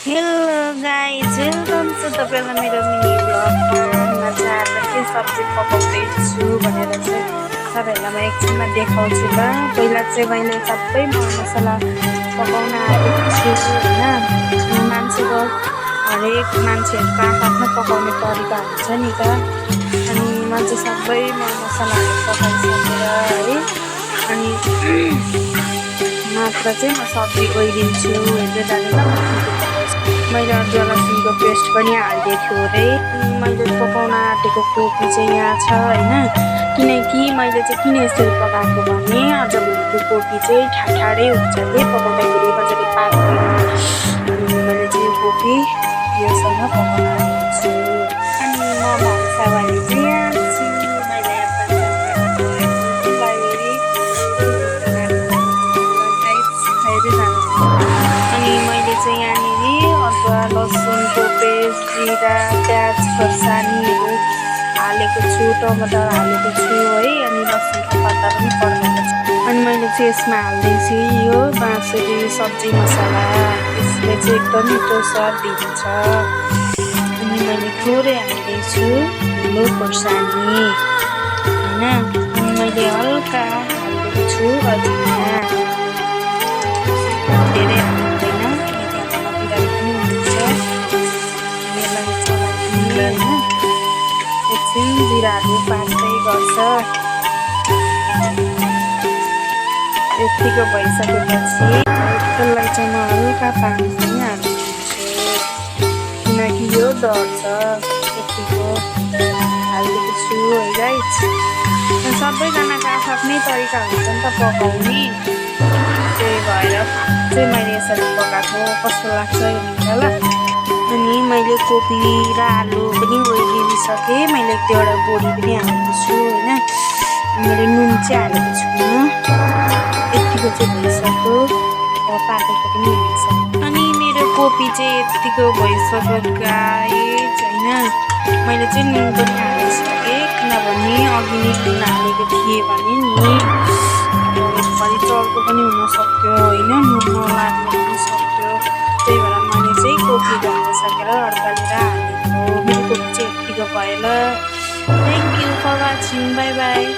Hello guys, welcome to तपाईँलाई मेरो mini भ्लगमा आज के सब्जी पकाउँदैछु भनेर चाहिँ तपाईँहरूलाई म एकछिनमा देखाउँछु ल। पहिला चाहिँ मैले सबै मसला पकाउन आएको छु होइन। मान्छेको हरेक मान्छेहरूको आफ्नो पकाउने तरिका हुन्छ नि त। अनि म चाहिँ सबै मसलाहरू पकाइसकेर है अनि मात्र चाहिँ म सब्जी गइदिन्छु हेर्दै जाने ल। मैले अदुवा लसुनको पेस्ट पनि हालिदिएको छु है। मैले पकाउन आँटेको कोपी चाहिँ यहाँ छ होइन। किनकि मैले चाहिँ किन यसरी पकाएको भने आज भोलिको कोपी चाहिँ ठाडै हुन्छ है पकाउँदाखेरि मजाले पाक्दैन। अनि मैले चाहिँ यो कोपी योसँग पकाउन आँटेको छु। अनि म भन्सावाले चाहिँ यहाँ छु। मैले अनि मैले चाहिँ यहाँनिर अदुवा लसुनको पेस्ट जिरा प्याज खोर्सानीहरू हालेको छु, टमाटर हालेको छु है। अनि लसुनको पत्ता पनि पर्नेको छु। अनि मैले चाहिँ यसमा हाल्दैछु यो बाँसुरी सब्जी मसला, यसले चाहिँ एकदम मिठो स्वाद दिन्छ। अनि मैले थोरै हाल्दैछु धुलो खोर्सानी होइन। अनि मैले हल्का हाल्दैछु छु अजिना, धेरै हाल्दैन एकछिन जिराहरू पाक्दै गर्छ। यतिको भइसकेपछि त्यसलाई चाहिँ म हल्का पानी पनि हालिदिन्छु किनकि यो डढ्छ। यतिको हालिदिएको छु है गाइस। सबैजनाको आफ्नै तरिका हुन्छ नि त पकाउने, त्यही भएर चाहिँ मैले यसरी पकाएको कस्तो लाग्छ हेर्नु ल। अनि मैले कोपी र आलु पनि ओइलिसकेँ। मैले एक दुईवटा बोडी पनि हालेको छु होइन। मैले नुन चाहिँ हालेको छुइनँ। यतिको चाहिँ भइसक्यो, पाकेको पनि भइसक्यो। अनि मेरो कोपी चाहिँ यतिको भइसक्यो गाइस होइन। मैले चाहिँ नुन पनि हालिसकेँ किनभने अघि नै नुन हालेको थिएँ भने नि घरि चर्को पनि हुनसक्यो होइन, नुन नलाग्नु पनि सक्यो। त्यही भएर मैले चाहिँ कोपी घालिसकेर अड्कालेर हालेको। मेरो कोपी चाहिँ यतिको भयो ल। Thank you for watching, bye by.